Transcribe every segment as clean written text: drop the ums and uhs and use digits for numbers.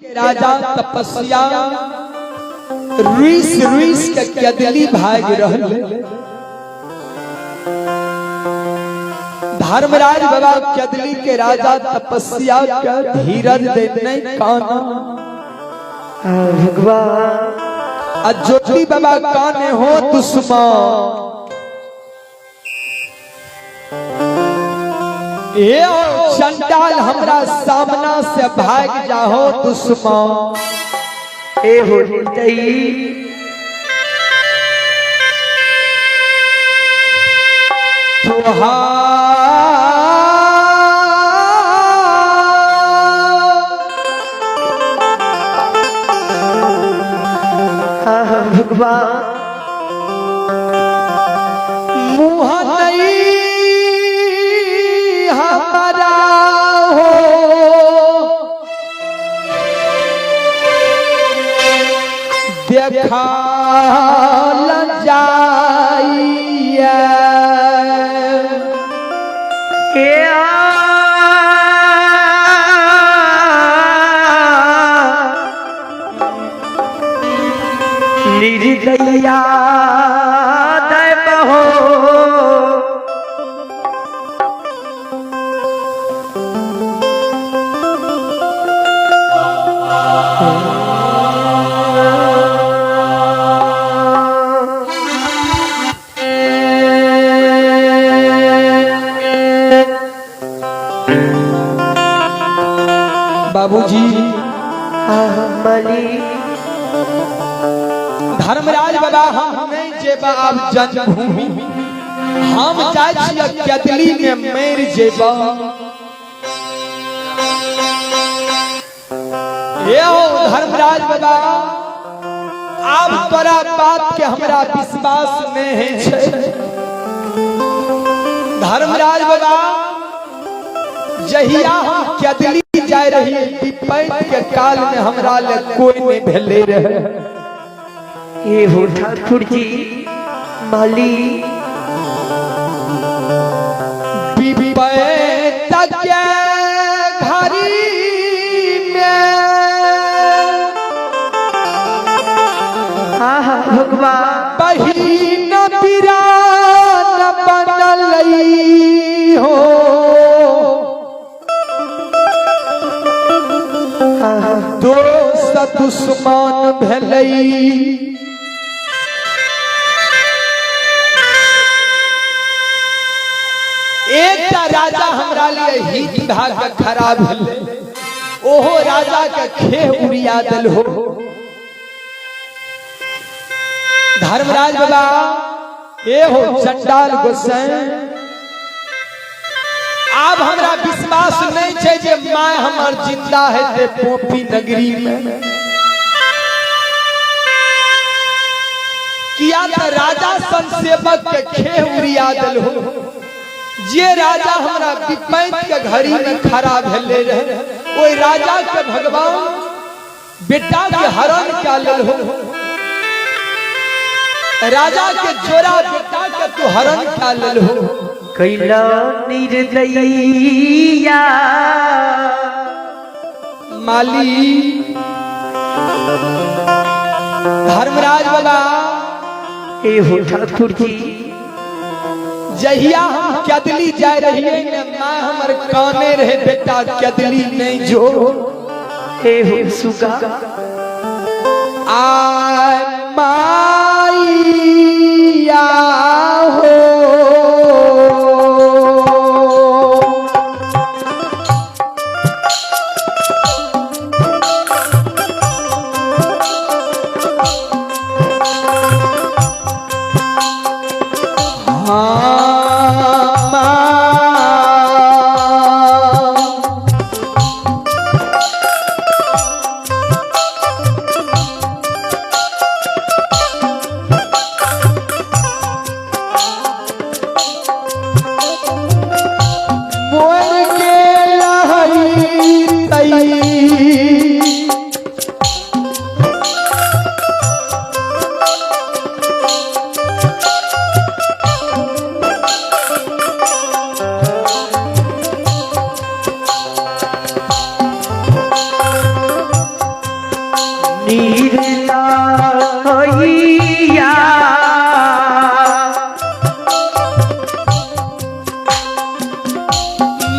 राजा तपस्या Ruiz Ruiz के कदली भाग रहल। धर्मराज बाबा कदली के राजा तपस्या के धीरज दे नहीं काना। भगवान आ ज्योति बाबा काने हो दुश्मन। ए चंडाल हमरा सामना से भाग जाहो दुश्मन। ए हो तई तोहार भगवान मुँह नहीं हमारा हो देखल जाइए। ए आ निर्दया दैव हो। बाबूजी मली धर्मराज बाबा हम नहीं जेबा आब जन्मभूमि, हम जाइ छियै कदली में मरि जेबा। ये हो धर्मराज बाबा आब तोरा बात के हमरा विश्वास नहीं है छै। धर्मराज बाबा जहिया हम कदली जाय रही विपैत के काल में हमरा ले कोई नहीं भेले रहे। ये हो ठाकुर जी माली विपैत के घड़ी में आहा भगवान बहिन बिरान बनलई हो। दोस्त दुश्मन भेलई एकटा राजा हमरा लिए हित भाग के खड़ा भेलै, ओहो राजा के खेह उड़िया दिल हो। धर्मराज बाबा ए हो चंडाल गोसाई आब हमरा विश्वास नहीं छै जे my हमर जिंदा हेतै पोपी नगरी में, किया त राजा सन सेवक के खेह उड़िया दिल हो। जे राजा हमरा विपैत के घड़ी में खड़ा भेले रहे ओहि राजा के भगवान बेटा के हरण क्या लेल हो। राजा के जोड़ा बेटा के तू हरण क्या लेल हो। कैला निर्दयिया माली धर्मराज बाबा ए हो ठाकुर जी जहिया हम कदली जाय रहिए ने मां हमर काने रहे बेटा कदली नहीं जो। ए हो सुगा आय माइया हो हाँ माँ। निर्दयिया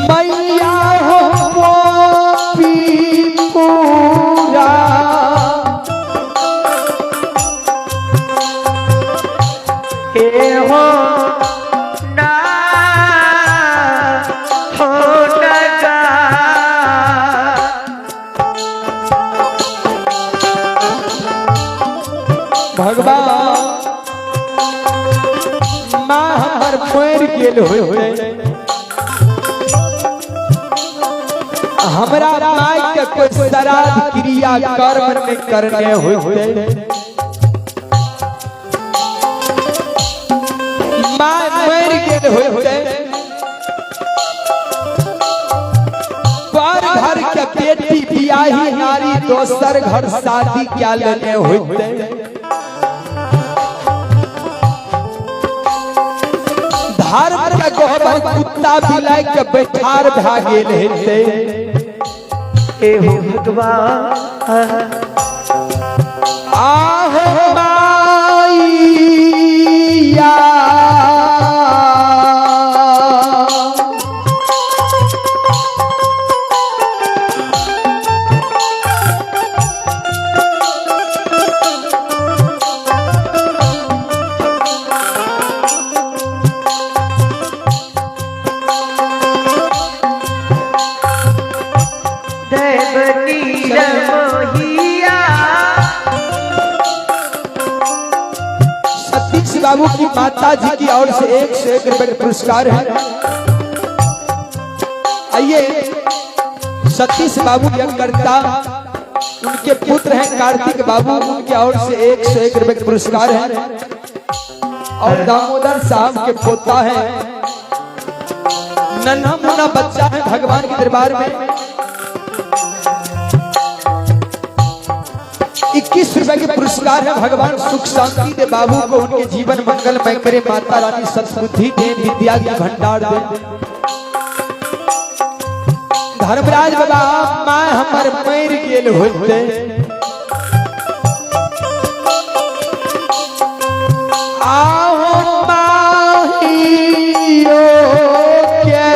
मैया हो गोपी पूरा हे हो ना हो नगा भगवान माँ हमर मरि गेल होते हमरा माय के कोई श्राद्ध क्रिया कर्म नहीं करने होते माँ मरि गेल होते पर घर के बेटी बियाही नारी दोसर घर शादी क्या लेने होते धर्म के गोबर कुत्ता बिलाई के बैठार भए गेल हेतै। हे हो भगवान आहो माइया देव नीर मोहिया सतीश बाबू की माता जी की ओर से 101 रुपए का पुरस्कार है। आइए सतीश बाबू यज्ञकर्ता उनके पुत्र हैं कार्तिक बाबू, उनके ओर से 101 रुपए का पुरस्कार है। और दामोदर साहब के पोता है, नन्हा मुन्ना बच्चा है भगवान के दरबार में। 21 रुपए के पुरस्कार है। भगवान सुख शांति दे बाबू को, उनके जीवन मंगलमय करे, माता रानी सद्बुद्धि दे, विद्या की भंडार दे। धर्मराज बाबा माँ हमर मर गेल होते आहो माहियो के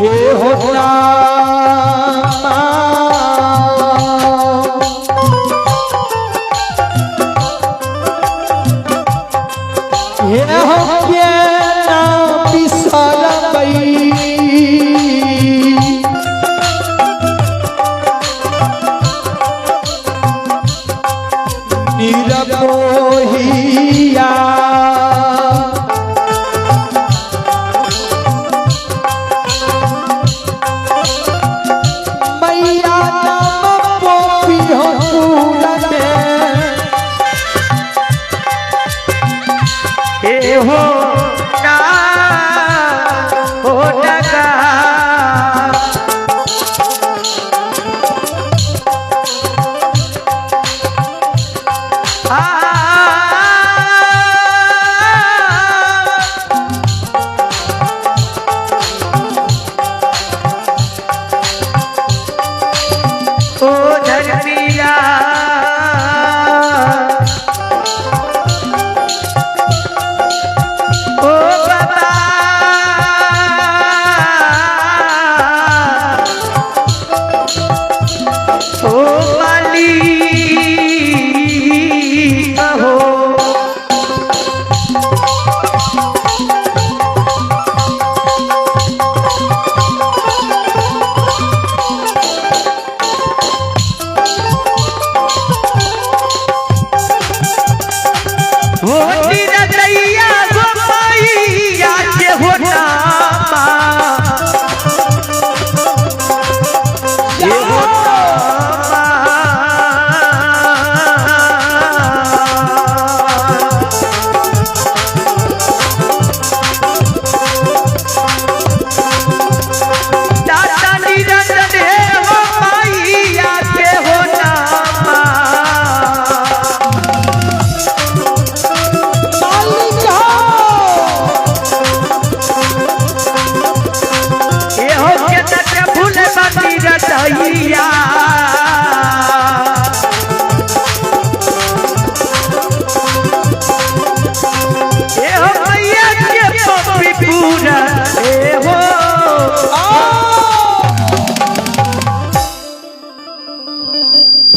हे हो रामा हे हो के ना बिसरबई निरमोहिया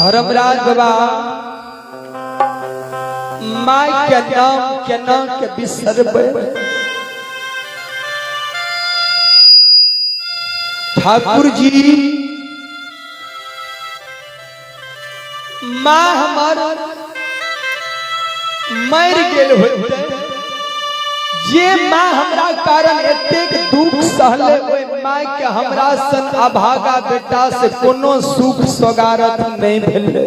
धर्मराज बाबा माय के नाम केना के बिसरबै। ठाकुर जी माँ हमर मर गेल होते, जे माँ हमरा कारण एतेक दुख सहले, ओहि माय के हमरा सन अभागा बेटा से कोनो सुख सोगारत नहीं भेलै।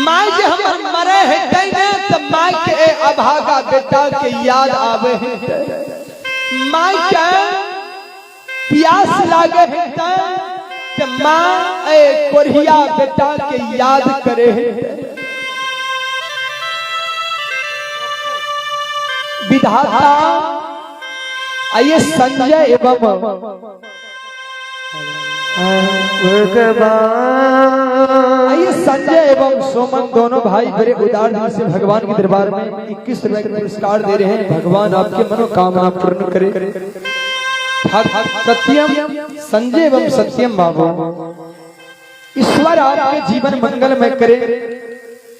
माय जे हमर मरे हेतै ने तऽ माय के ए अभागा बेटा के याद आवे हेतै। माय के प्यास लागे हेतै तऽ माँ ए कोरिया बेटा के याद करे हेतै। विधाता आइए संजय एवं भगवान आइए संजय एवं सोमन दोनों भाई बड़े उदार दिल से भगवान के दरबार में 21 रुपए का पुरस्कार दे रहे हैं। भगवान आपके मनोकामना पूर्ण करे। सत्यम संजय एवं सत्यम बाबू, ईश्वर आपके जीवन मंगल में करे।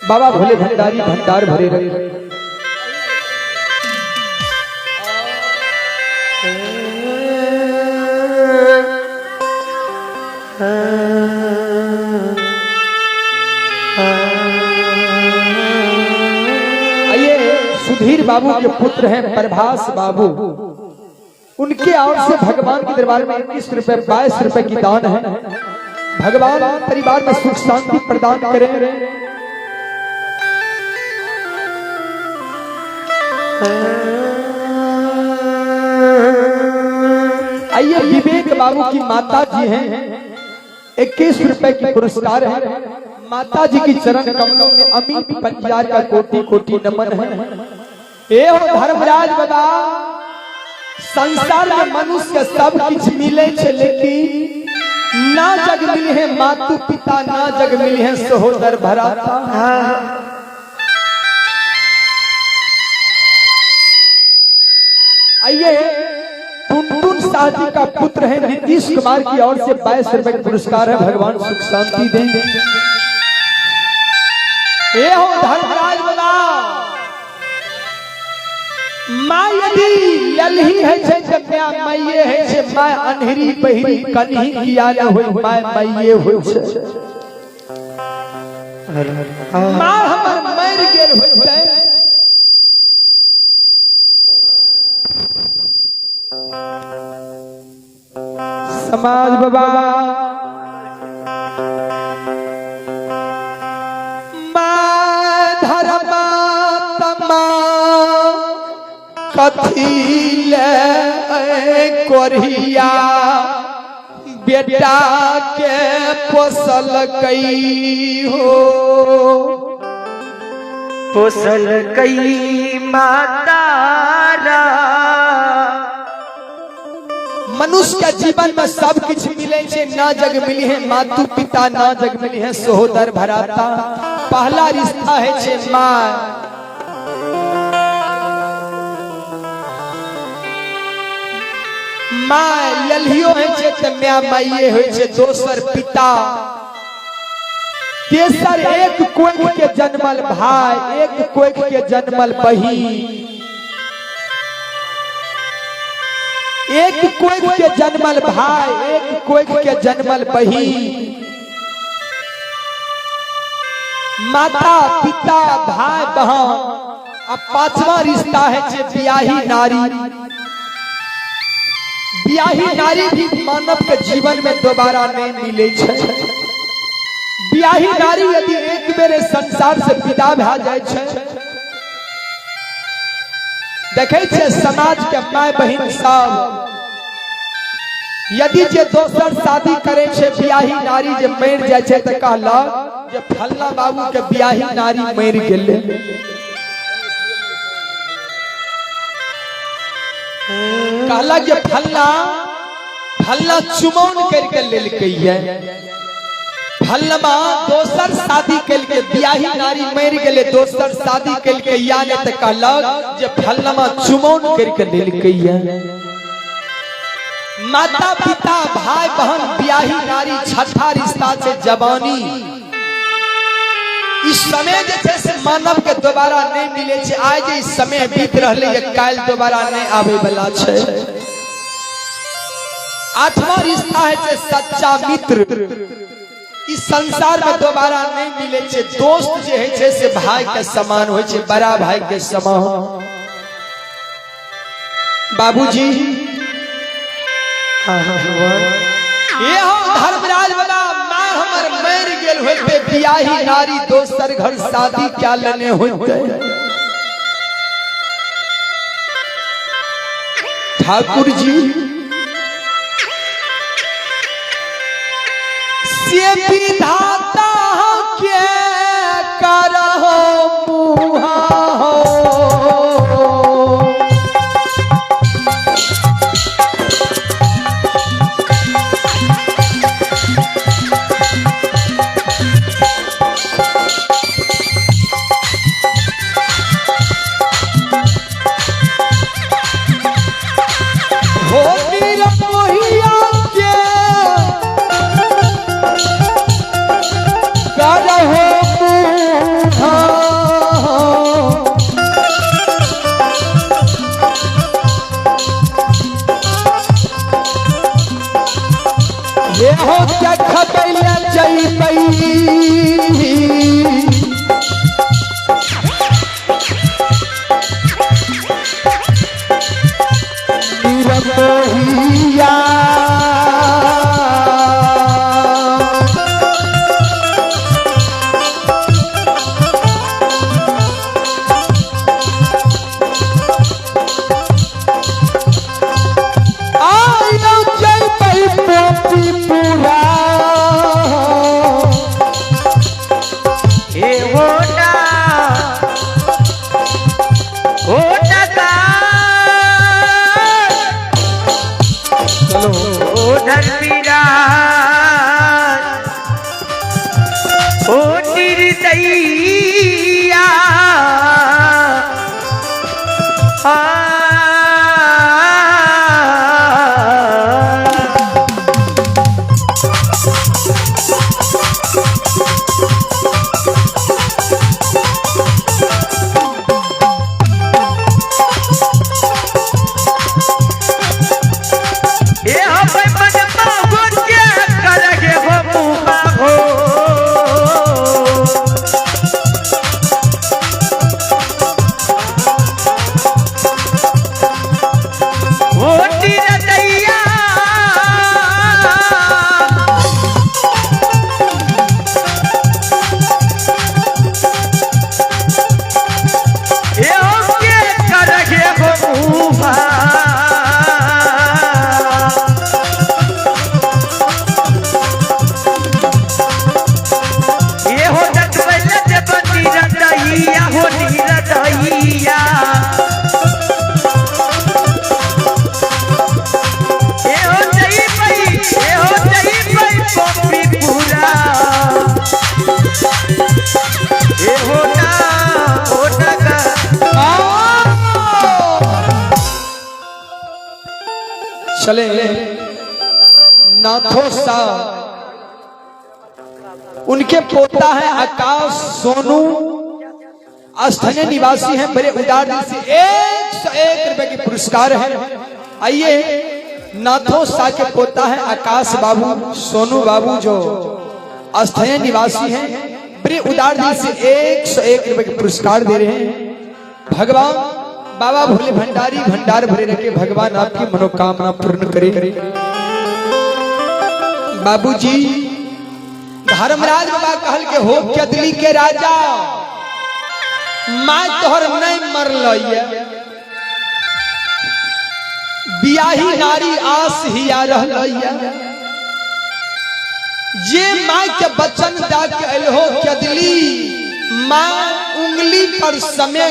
बाबा भोले भंडारी भंडार भरे रहे। आइए सुधीर बाबू के पुत्र हैं प्रभास बाबू, उनके ओर से भगवान के दरबार में 21 रुपए 22 रुपए की दान है। भगवान परिवार में सुख शांति प्रदान करें। आइए विवेक बाबू की माता जी हैं, 21 रुपए की पुरस्कार है। माता जी की चरण कमलों में अमित पंजार का कोटि कोटि नमन है। ए हो धर्मराज बाबा, संसार में मनुष्य सब कुछ मिले छे, लेकिन ना जग मिले है मातु पिता, ना जग मिले है सहोदर भराता। आइए टुनटुन शाह जी का पुत्र है नीतीश कुमार की ओर से 22 रुपए का पुरस्कार है। भगवान सुख शांति दें। ए हो धर्मराज बाबा, माँ यदि ललही है छे ते माय माइये है छे, my अन्हरी बहिरी कन्ही किया न होई, my माइये होई छे। माँ हमर मर गेल होइते, समाज बाबा माँ धर्मात्मा कथी ले कोरिया बेटा के पोसल कई हो, पोसल कई मातारा। मनुष्य के जीवन में सब कुछ मिले छे, ना जग मिली है मातु पिता, ना जग मिली है सहोदर भराता। पहला रिश्ता है छे माँ। माँ लल्हियो है छे ते म्या माइये होय छे, दोसर पिता, तेसर एक कोख के जन्मल भाई, एक कोख के जन्मल बहिन, एक कोख के जन्मल भाई, एक कोख के जन्मल बहिन, माता पिता भाई बहन। अब पांचवा रिश्ता है जे ब्याही नारी। ब्याही नारी भी मानव के जीवन में दोबारा नहीं मिले छे। ब्याही नारी यदि एक बेर संसार से विदा भए जाय छे, देखे छे समाज के my बहिन सब यदि जे दोसर शादी करे छे, ब्याही नारी जे मरि जाय छे त कहलक जे फल्ला बाबू के ब्याही नारी मरि गेलै। कहलक जे फल्ला फल्ला चुमौन करके लेलकै ये, फल्लमा दोसर शादी केलकै, ब्याही नारी मरि गेलै दोसर शादी केलकै या ने त कहलक जे फल्लमा चुमौन करके लेलकै ये। माता पिता भाई बहन ब्याही नारी छठा रिश्ता छै जवानी। इस समय जे छै से मानव के दोबारा नहीं मिले छै। आइ जे ई समय बीत रहलै ये काल्हि दोबारा नहीं आबै वाला छै। आठवां रिश्ता है छै सच्चा मित्र। इस संसार में दोबारा नहीं मिले छै। दोस्त जे है छै से भाई के समान होइ छै, बड़ा भाई के समान। बाबूजी ये हो धर्मराज बाबा, मां हमर मर गेल होते, बियाही नारी दोसर घर शादी क्या लेने होते। ठाकुर जी से विधाता के करहो मुहा हो। हो निरमोहिया के करहो मुहा हो। ये हो क्या खबैले जइबै। निरमोहिया आयो जइबै पोपी पूरा। ए हो ना हो नगा चलो ओ धर्मीराज ओ निर्दयिया आ ए हो भाई मन मागो के करगे हो मुहा हो। ओ निर्दयिया ए हो के करगे हो मुहा। ये हो दखबैले देव निरदैया हो निरदैया। ए हो जइबै, ए हो जइबै पपी पूरा। ए हो ना हो नगा। चले नाथों सा उनके पोता है आकाश सोनू, स्थानीय निवासी हैं, बड़े उदार दिल से 101 रुपए की पुरस्कार है। आइए नाथों सा के पोता है आकाश बाबू सोनू बाबू जो स्थानीय निवासी हैं, बड़े उदार दिल से 101 रुपए के पुरस्कार दे रहे हैं। भगवान बाबा भोले भंडारी भंडार भरे रखे, भगवान आपकी मनोकामना पूर्ण करे। बाबूजी धर्मराज बाबा कहल के हो कदली के राजा, मां तोहर नहीं मरल, बियाही नारी आस हिया रहल, जे मां के वचन दा के अल हो कदली, मां उंगली पर समय